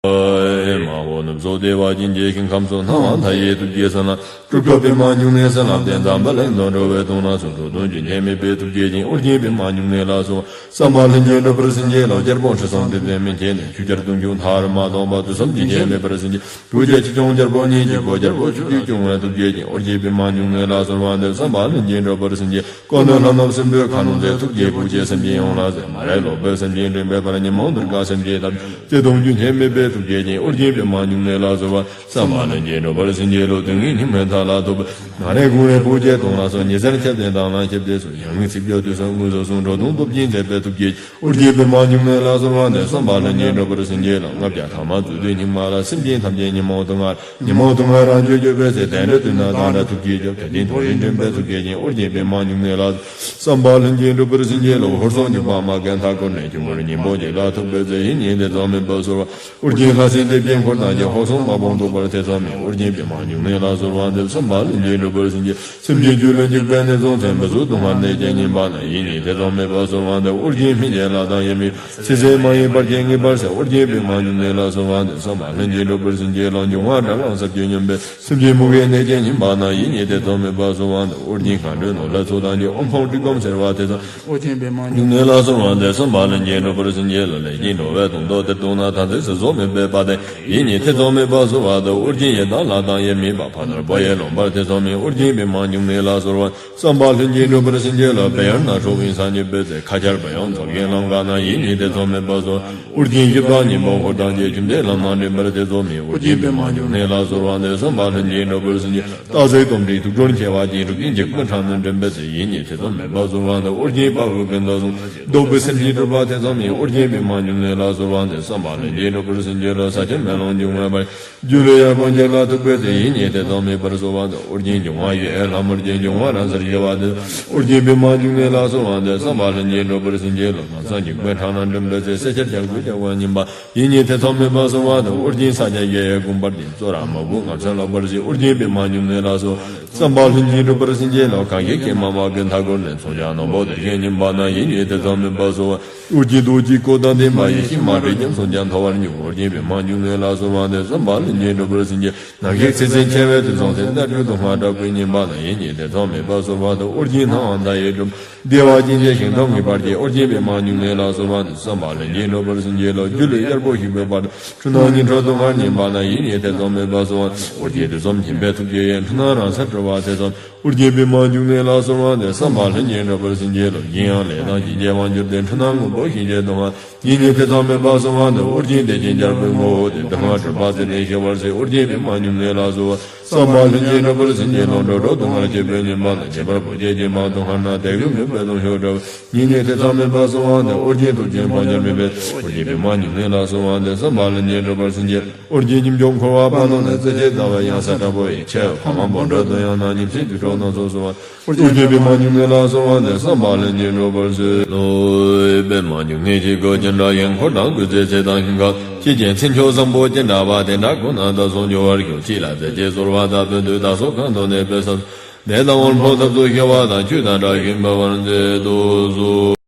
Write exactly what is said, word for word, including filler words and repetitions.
ཨེ་མ་ཧོ། ནུབ་སོགས་བདེ་བ་ཅན་གྱི་ཞིང་ཁམས་སུ། སྣང་བ་མཐའ་ཡས་ཐུགས་ཀྱི་ས་ལ། སྤྲུལ་སྐུ་པདྨ་འབྱུང་གནས་ས་ལ་བརྟེན། ཛམ་བྷ་ལའི་མདོངས་སྒྲོ་བས་གདུང་ལ་སོགས། འགྲོ་དོན་རྒྱུན་ཆད་མེད་པའི་ཐུགས་བསྐྱེད་ཅིང་། ཨོ་རྒྱན་པདྨ་འབྱུང་གནས་ལ་གསོལ་བ། བསམ་པ་ལྷུན་གྱིས་འགྲུབ་པར་བྱིན་གྱིས་རློབས། རྒྱལ་པོ་ཁྲི་སྲོང་ལྡེ་བཙན་མན་ཆད་ནས། ཆོས་རྒྱལ་གདུང་བརྒྱུད་མཐའ་རུ་མ་སྟོངས་བར། དུས་གསུམ་རྒྱུན་ཆད་མེད་པར་བྱིན་གྱིས། བུ་རྒྱལ་ཆོས་སྐྱོང་རྒྱལ་པོ་ཉིད་ཀྱི་བཀོད། རྒྱལ་པོ་ཆོས་སྐྱོང་སྐྱོང་བའི་ཐུགས་བསྐྱེད་ཅིང་། ཨོ་རྒྱན་པདྨ་འབྱུང་གནས་ལ་གསོལ་བ་འདེབས། བསམ་པ་ལྷུན་གྱིས་འགྲུབ་པར་བྱིན་གྱིས། ཀུན་ནས་ལྷ་ནག་སྲིན་པོའི་ཁ་ལོ་མཛད། ཐུགས་རྗེས་བུ་སྐྱེས་སེམས་ཅན་ཡོངས་ལ་གཟིགས། མ་རིག་ལོག་པའི་སེམས་ཅན་འདྲེན་པའི་དཔལ། ཉོན་མོངས་གདུལ་དཀའ་སེམས་ཅན་དག་བྱེད། བརྩེ་གདུང་རྒྱུན་ཆད་མེད་པའི་ཐུགས་བསྐྱེད་ཅིང་། ཨོ་རྒྱན་པདྨ་འབྱུང་གནས་ལ་གསོལ་བ། བསམ་པ་ལྷུན་གྱིས་འགྲུབ་པར་བྱིན་གྱིས་རློབས། དུས་ངན་སྙིགས་མའི་མཐའ་ལ་ཐུག་པའི། ན་རེ་གུང་རེ་བུ་སྐྱེས་གདུང་ལ་སོགས། ཉི་ཟེར་ཁྱབ་ལྡན་དྭངས་ལ་ཁྱབ་བདེ་སོགས། ཡང་ངེས་ཚིག་བརྗོད་དུས་སུ་དངོས་སུ་གསུངས། འགྲོ་དོན་སྟོབས་ཆེན་མཛད་པའི་ཐུགས་བསྐྱེད། ཨོ་རྒྱན་པདྨ་འབྱུང་གནས་ལ་གསོལ་བ་འདེབས། བསམ་པ་ལྷུན་གྱིས་འགྲུབ་པར་བྱིན་གྱིས་རློབས། ལྔ་བརྒྱ་ཐ་མ་རྫོགས་དུས་སྙིགས་མ་ལ། སེམས་ཅན་ཐམས་ཅད་ཉོན་མོངས་དུག་ལྔ། ཉོན་མོངས་དུག་ལྔ་རང་གཅོད་གྱུར་པའི་ཚེ། དེ་འདྲའི་དུས་ན་བདག་འདྲ་ཐུགས་རྗེས་སྐྱོབས། དེ་དུས་མཐོ་རིས་འདྲེན་པའི་ཐུགས་བསྐྱེད་ཅིང་། ཨོ་རྒྱན་པདྨ་འབྱུང་གནས་ལ། བསམ་པ་ལྷུན་གྱིས་འགྲུབ་པར་བྱིན་གྱིས་རློབས། ཧོར་སྲུང་འཇིགས་པ་མ་རྒན་མཐའ་བསྐོར་ནས། ཆོས་འཁོར་སྙིང་པོ་གཅིག་ལ་ཐུག་པའི་ཚེ། ཡིད་གཉིས་ཐེ་ཚོམ་མེད་པར་གསོལ་བ། ཨོ་རྒྱན་ལྷ་སྲིན་སྡེ་བརྒྱད་འཁོར་དང་བཅས། ཧོར་སྲུང་དམག་དཔུང་ཐུག་པར་ཐེ་ཚོམ་མེད། ཨོ་རྒྱན་པདྨ་འབྱུང་གནས་ལ་གསོལ་བ་འདེབས། བསམ་པ་ལྷུན་གྱིས་འགྲུབ་པར་བྱིན་གྱིས། སེམས་ཅན་སྒྱུ་ལུས་འཇིག་པའི་ནད་གསུམ་ཚེ། མི་བཟོད་སྡུག་བསྔལ་ནད་ཀྱིས་ཉེན་པ་ན། ཡིད་གཉིས་ཐེ་ཚོམ་མེད་པར་གསོལ་བ་འདེབས། ཨོ་རྒྱན་སྨན་གྱི་ལྷ་དང་ཡ་མི། ཚེ་ཟད་མ་ཡིན་བར་ཆད་ངེས་པར་སེལ། ཨོ་རྒྱན་པདྨ་འབྱུང་གནས་ལ་གསོལ་བ་འདེབས། བསམ་པ་ལྷུན་གྱིས་འགྲུབ་པར་བྱིན་གྱིས་རློབས། འབྱུང་བ་དགྲར་ལངས་ས་བཅུད་ཉམས་པའི། སེམས་ཅན་མུ་གེའི་ནད་ཀྱིས་ཉེན་པ་ན། ཡིད་གཉིས་ཐེ་ཚོམ་མེད་པར་གསོལ་བ་འདེབས། ཨོ་རྒྱན་མཁའ་འགྲོའི་ནོར་ལྷ་ཚོགས་དང་བཅས། དབུ་འཕང་སྤྲུལ་སྐུ་སེར་བ་ཐེ་ཚོམ། ཨོ་རྒྱན་པདྨ་འབྱུང་གནས་ལ་གསོལ་བ་འདེབས། བསམ་པ་ལྷུན་གྱིས་འགྲུབ་པར་བྱིན་གྱིས་རློབས། ལས་ཀྱི་འགྲོ་བའི་དོན་དུ་གཏེར་གཏོང་ན། ཐ་ཚིག་ཟེར་བཟོ་མེད་པའི་དཔལ་ལྡན། ཡིད་གཉིས་ཐེ་ཚོམ་མེད་པར་གསོལ་བ་འདེབས། ཨོ་རྒྱན་ཡི་དམ་ལྷ་དང་ཡ་མི་པ། ཕ་ནོར་བུ་ཡིས་ལོངས་པར་ཐེ་ཚོམ་མེད། ཨོ་རྒྱན་པདྨ་འབྱུང་གནས་ལ་གསོལ་བ། བསམ་པ་ལྷུན་གྱིས་འགྲུབ་པར་བྱིན་གྱིས་རློབས། བེའུ་ནག་ཁྲོ་བའི་ས་ཉུལ་བའི་ཚེ། ཁ་ཆར་བུ་ཡུག་མཚོ་རྒྱལ་ལམ་འགགས་ན། ཡིད་གཉིས་ཐེ་ཚོམ་མེད་པར་གསོལ། ཨོ་རྒྱན་སྐྱེ་བ་སྙིང་པོ་འཁོར་དང་བཅས། ཁྱིམ་བདེ་ལམ་སྣ་འདྲེན་པར་ཐེ་ཚོམ་མེད། ཨོ་རྒྱན་པདྨ་འབྱུང་གནས་ལ་གསོལ་བ་འདེབས། བསམ་པ་ལྷུན་གྱིས་འགྲུབ་པར་བྱིན་གྱིས། སྟག་གཟིག་དོམ་དྲེད་དུག་སྦྲུལ་མཆེ་བ་ཅན། རིགས་ཀྱི་འཇིགས་པ་ཁྲག་རྣག་འདྲེན་པའི་ཚེ། ཡིད་གཉིས་ཐེ་ཚོམ་མེད་པར་གསོལ་བ་འདེབས། ཨོ་རྒྱན་དཔའ་བོས་ཀུན་ཏུ་བཟུང་། བཟློག་པའི་སེམས་ཅན་སྒྲོལ་བར་ཐེ་ཚོམ་མེད། ཨོ་རྒྱན་པདྨ་འབྱུང་གནས་ལ་གསོལ་བ་འདེབས། བསམ་པ་ལྷུན་གྱིས་འགྲུབ་པར་བྱིན་གྱིས་རློབས། ས་ཆེན་མེ་ལོང་འབྱུང་བའི་བར། སྒྱུ་ལུས་གཡར་པོ་འགྱེད་ལ་ཐུག་པའི་ཚེ། ཡིད་གཉིས་ཐེ་ཚོམ་མེད་པར་གསོལ་བ་འདེབས། ཨོ་རྒྱན་འབྱུང་བ་ཡི་ཨེ་ལྷ་མོ་ཅན། འབྱུང་བ་རང་སར་སྐྱེ་བ་འདི། ཨོ་རྒྱན་པདྨ་འབྱུང་གནས་ལ་གསོལ་བ་འདེབས། བསམ་པ་ལྷུན་གྱིས་འགྲུབ་པར་བྱིན་གྱིས་རློབས། ལམ་སང་འཇིགས་པའི་ཁྲག་རྣག་འདྲེན་པའི་ཚེ། བསད་ཁྱེར་བྱ་རྒོད་ཀྱང་ཉེན་པ། ཡིད་གཉིས་ཐེ་ཚོམ་མེད་པར་གསོལ་བ་འདེབས། ཨོ་རྒྱན་ཕྱག་རྒྱའི་གཡས་དགོངས་པར་ལྡན། གཙུག་ར་མ་བུ་ངམ་ཚད་ལོག་པར་བྱེད། ཨོ་རྒྱན་པདྨ་འབྱུང་གནས་ལ་གསོལ། བསམ་པ་ལྷུན་གྱིས་འགྲུབ་པར་བྱིན་གྱིས་རློབས། གང་གི་ཀྱེ་མ་མ་རྒན་མཐའ་བསྐོར་ནས། མཚོན་ཆ་རྣོན་པོ་དེ་བཞིན་ཉེན་པ་ན། ཡིད་གཉིས་ཐེ་ཚོམ་མེད་པར་གསོལ་བ། ཨོ་རྒྱན་རྡོ་རྗེའི་སྐུ་དང་ལྡན་པ་ཡིས། གཤེད་མ་བྲེད་ཀྱང་མཚོན་ཆ་མཐོ་བར་སྙོམས། ཨོ་རྒྱན་པདྨ་འབྱུང་གནས་ལ་གསོལ་བ་འདེབས། བསམ་པ་ལྷུན་གྱིས་འགྲུབ་པར་བྱིན་གྱིས། ནམ་ཞིག་ཚེ་ཟད་འཆི་བའི་དུས་སོང་ཚེ། མནར་གཅོད་དུག་ལྔ་དྲག་པོས་ཉེན་པ་ན། ཡིད་གཉིས་ཐེ་ཚོམ་མེད་པར་གསོལ་བ་འདེབས། ཨོ་རྒྱན་སྣང་བ་མཐའ་ཡས་སྒྲོལ་མ། བདེ་བ་ཅན་གྱི་ཞིང་ཁམས་ངེས་པར་སྐྱེ། ཨོ་རྒྱན་པདྨ་འབྱུང་གནས་ལ་གསོལ་བ་འདེབས། བསམ་པ་ལྷུན་གྱིས་འགྲུབ་པར་བྱིན་གྱིས་རློབས། སྒྱུ་ལུས་གཡར་པོ་ཞིག་པའི་བར། འཁྲུལ་སྣང་ཉིང་འཁྲུལ་དུག་ལྔར་ཉེན་པ་ན། ཡིད་གཉིས་ཐེ་ཚོམ་མེད་པར་གསོལ་བ། ཨོ་རྒྱན་དུས་གསུམ་མཁྱེན་པའི་ཐུགས་རྗེ་ཡིས། འཁྲུལ་སྣང་རང་སར་གྲོལ་བར་ཐེ་ཚོམ། ཨོ་རྒྱན་པདྨ་འབྱུང་གནས་ལ་གསོལ་བ་འདེབས། བསམ་པ་ལྷུན་གྱིས་འགྲུབ་པར་བྱིན་གྱིས་རློབས། གཞན་ཡང་ལས་དང་བྱེད་ཀྱི་དབང་གྱུར་ཏེ། འཁྲུལ་སྣང་དངོས་པོ་ཞེས་བྱའི་དུག་ལྔ། ཡིད་གཉིས་ཐེ་ཚོམ་མེད་པར་གསོལ་བ་འདེབས། ཨོ་རྒྱན་བདེ་ཆེན་རྒྱལ་པོའི་ངོ་བོ་སྟེ། དུག་ལྔ་གྲོལ་བ་ཚེ་རིང་ཞི་བར་བྱེད། ཨོ་རྒྱན་པདྨ་འབྱུང་གནས་ལ་གསོལ་བ། བསམ་པ་ལྷུན་གྱིས་འགྲུབ་པར་བྱིན་གྱིས་རློབས། འགྲོ་དྲུག་དུག་ལྔར་གཅོད་པའི་ཉེན་པ་ལ། ཁྱད་པར་བུ་སྐྱེས་ཀྱི་མ་དུག་ལྔར་ན། དད་གུས་མོས་པའི་དུག་ཤོག་དྲག་པོས། ཡིད་གཉིས་ཐེ་ཚོམ་མེད་པར་གསོལ་བ་འདེབས། ཨོ་རྒྱན་ཐུགས་རྗེའི་ཕོ་ཉར་མེད་པའི། ཨོ་རྒྱན་པདྨ་འབྱུང་གནས་ལ་གསོལ་བ་འདེབས། བསམ་པ་ལྷུན་གྱིས་འགྲུབ་པར་བྱིན་གྱིས། ཨོ་རྒྱན་ཉིད་འབྱུང་འཁོར་བ་དཔའ་རྣོ་ནས། རྩད་ཆོད་ཟླ་བའི་གཡང་ས་དྲག་པོ་ཡི། ཆེ་བ་མང་པོ་འགྲོ་དུ་ཡང་ན། ཉིན་མཚན་དུས་གྲོགས་རྣམས་སོ་སོ་བ། ཨོ་རྒྱན་པདྨ་འབྱུང་གནས་ལ་གསོལ་བ་འདེབས། བསམ་པ་ལྷུན་གྱིས་འགྲུབ་པར་གསོལ་ལོ། པདྨ་འབྱུང་གནས་ཀྱི་སྐུ་ཅན་འདྲ་ཡང་། འཁོར་དང་སྐུ་ཚེའི་ཚད་དང་ཞིང་ཁམས། ཁྱེད་ཀྱི་མཚན་མཆོག་བཟང་པོ་ཅན་འདྲ་བ། དེ་འདྲ་ཀུན་ན་བདག་སོགས་འབྱོར་བར་ཤོག་ཁྱེད་ལ་མཛད་ཅིང་གསོལ་བ་བཏབ་པའི་མཐུས། བདག་སོགས་གང་དུ་གནས་པའི་ས། ནད་དང་དབུལ་ཕོངས་འཐབ་རྩོད་ཤི་བ་དང་། ཆོས་དང་དགྲ་བཅོམ་འབད་བར་མཛད་དུ་གསོལ།